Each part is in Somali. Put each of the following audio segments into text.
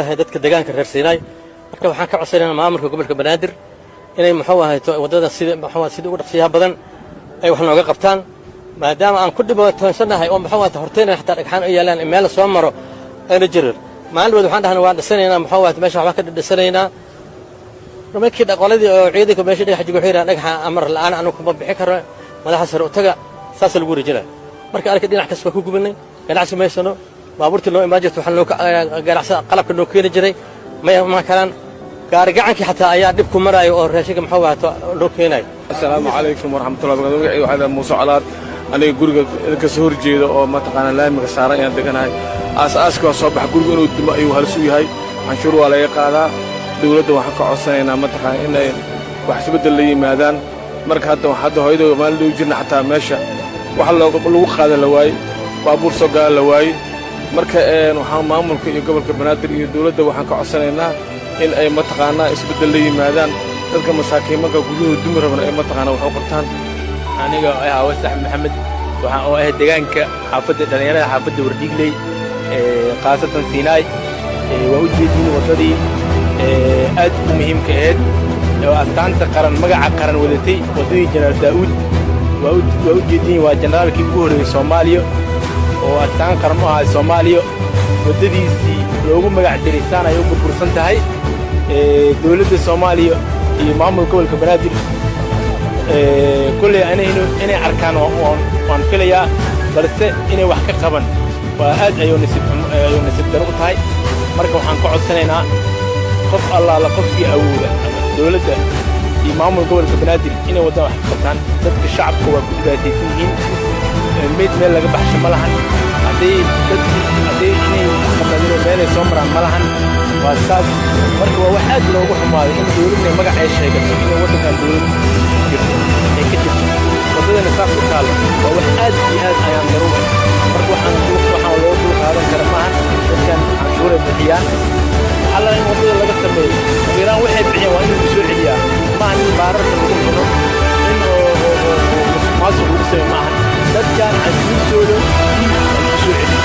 Ahay dadka deegaanka reer Siinaay. Marka waxaan ka codsanaynaa maamulka gobolka Banaadir inay, muxuu ahayto, waddada sida, muxuu, sida ugu dhaqsiyaha badan ay wax nooga qabtaan, maadaama aan ku dhibaatoonsanahay oo, muxuu ahayto, hortayna xataa dhagxaan u yaalaan, meel soo maro ayna jirin. Maalin dhaweed waxaan dhahnay waan dhisanaynaa, muxuu ahayto, meesha waxbaan ka dhisanaynaa. Markii qoladii oo ciidanka meesha dhagax jigo, waxay yidhahaan dhagaxa amar la'aan anu kuma bixi karo, madaxa sare u taga. Saasa lagu wareejinaya. Marka arka dhinac kasta waa ku gubanay, ganacsi maysano. Baabuurtii noo imaan jirta, waxaa noo ganacsa qalabka noo keeni jiray ma imaan karaan. Gaari gacankii xataa ayaa dhib ku maraayo oo raashinka, muxuu ahaato, noo keenayo. Asalaamu calaykum waraxmatullahi barakatu. Magacayga waxaa Muuse Colaad. Aniga guriga ka soo horjeeda oo mataqaanaa laamiga saaran ayaan deganahay. Aas-aaska waa soo baxa, guriga inuu dumo ayuu halis u yahay. Canshuur waa laga qaadaa. Dawladda waxaan ka codsanaynaa mataqaana inay wax isbeddel la yimaadaan. Marka hadda hooyada maalin dhow jirna, xataa meesha wax lagu qaada la waayey, baabuur soo gala la waayey. Marka waxaan maamulka iyo gobolka Banaadir iyo dawladda waxaan ka codsanaynaa in ay mataqaanaa isbeddel la yimaadaan. Dadka masaakiimanka guryahooda dumi rabana ay mataqaanaa wax u qabtaan. Aniga ah Awas Axmed Maxamed, waxaan oo ah deegaanka xaafadda dhallinyarada xaafadda Wardhiigley, khaasatan Siinaay. Waa u jeediin waddadii aad u muhiimka ahayd oo astaanta qaran, magaca qaran wadatay, waddadii Jenaraal Daa'uud. Waa u jeediin, waa generaalkii ugu horreeyey Soomaaliya oo astaan qaran u ahaa Soomaaliya. Waddadiisii loogu magac diray saan ay u burbursan tahay. Dawladda Soomaaliya iyo maamulka gobolka Banaadir kolley inay arkaan waan filayaa, balse inay wax ka qaban waa aad ayuu nasiib daro u tahay. Marka waxaan ka codsanaynaa qof allaala qofkii awooda ama dawladda iyo maamul gobolka Banaadir inay waddan wax ka qabtaan. Dadka shacabka waa ku dhibaataysan yihiin, meyd meel laga baxsho ma lahan. Hadday dadkii hadday inay qabnadino, meelay soo maraan ma lahan. Waa saas. Marka waa wax aad loogu xumaayo in dawladna magac ay sheegato, inay waddankan dawlad jirto ay ka jirto, waddadana saas u taallo. Waa wax aad iyo aad ayaan daruur. Marka waxaan loo dul qaadan kara maahan. Dadkan canshuuray bixiyaan, waxaa la in waddada laga sameeyo. Ugu yaraan waxay bixiyaan waa in lagu soo celiyaa. Maahan in baararka lagu cuno, in oo musuqmaasuq lagu sameeyo maahan. Dadkan canshuurtooda in lagu soo celiyo,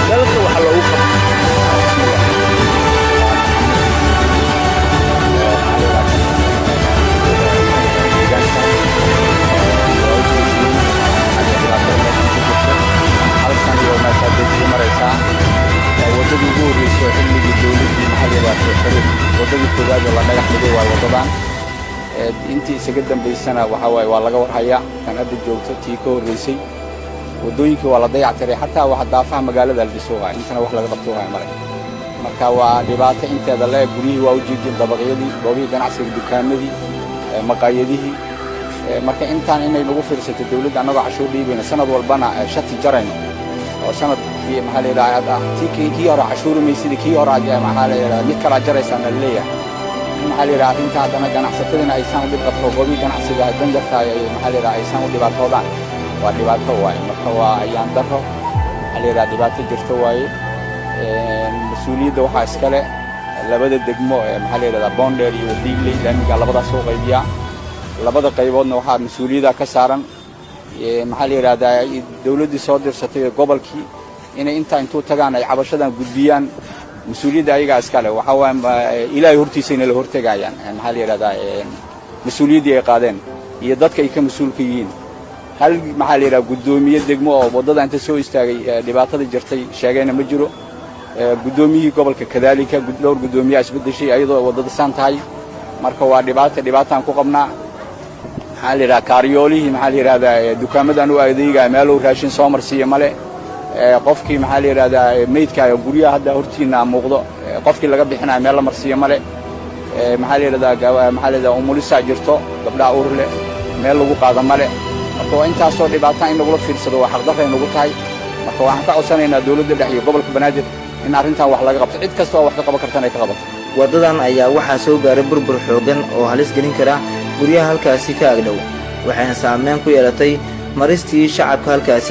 dalka waxa loogu qabto. Deegaanka waa u jeediin dhibaatada meesha ka jirto. Halkan iyo meesha hadday sii maraysaa waddadii ugu horreysay oo xilligii dowladdii, maxaa la yidhaha, Sheekh Shariif, waddadii koowaad oo la dhagax dhigay waay waddadan. Intii isaga dambaysana waxaa waaye waa laga warhayaa. Kan hadda joogto tii ka horreysay, waddooyinkii waa la dayactiray, xataa waxa daafaha magaalada la dhiso waay, intana wax laga qabto waay male. Marka waa dhibaato inteeda le. Guryihii waa u jeedin, dabaqyadii, goobihii ganacsiga, dukaamadii, maqaayadihii. Marka intaan inay nagu fiirsato dawladda, annagoo cashuur dhiibayna, sanad walbana shati jarayno, oo sanadkii, maxaa la yidhaha, tii kii hore cashuuri maysida, kii hore, maxaa la yidhaha, mid kalaa jaraysaa na leeyahay. Maxaa la yidhaha, arrinta haddana ganacsatadina aysaan u dhib qabto, goobihii ganacsiga danjarta ay, maxaa la yidhaha, aysaan u dhibaatoodaan, waa dhibaato waaye. Marka waa ayaan darro, maxaa la yidhaha, dhibaato jirto waaye. Mas-uuliyadda waxaa iskale labada degmo ee, maxaa la yidhahdaa, Boondheer iyo Wardhiigley. Laamiga labadaas soo qaybiyaa, labada qayboodna waxaa mas-uuliyadda ka saaran, maxaa la yidhahdaa, dawladdii soo dirsatay ee gobolkii inay intaa intuu tagaan ay cabashadan gudbiyaan. Mas-uuliyadda ayagaa iskale. Waxaa waaya Ilaahay hortiisayna la hortegayaan, maxaa la yidhahdaa, mas-uuliyaddii ay qaadeen iyo dadka ay ka mas-uulka yihiin. Hal, maxaa la yidhaha, guddoomiye degmo oo waddada inta soo istaagay dhibaatada jirtay sheegayna ma jiro. Guddoomiyihii gobolka kadaalika, dhowr guddoomiyaa isbeddeshay ayadoo waddada saan tahay. Marka waa dhibaata, dhibaataan ku qabnaa. Maxaa la yidhaha, kaaryoolihii, maxaa la yidhahdaa, dukaamadan u adeegaya meeluu raashin soo marsiiya male. Qofkii, maxaa la yidhahdaa, meydka guryaha hadda hortiina muuqdo, qofkii laga bixinayo meel la marsiiya male. Maxaa la yidhahdaa, maxaa la yidhahdaa, umulisaa jirto, gabdhaha uur leh meel lagu qaado male. Marka waa intaasoo dhibaata in lagula fiirsado waa xaqdarray nagu tahay. Marka waxaan ka codsanaynaa dawladda dhex iyo gobolka Banaadir in arrintan wax laga qabto, cid kasta oo wax ka qaban kartana ay ka qabato. Waddadan ayaa waxaa soo gaaray burbur xooggan oo halis gelin kara guryaha halkaasi ka agdhow, waxayna saameyn ku yeelatay maristii shacabka halkaasi.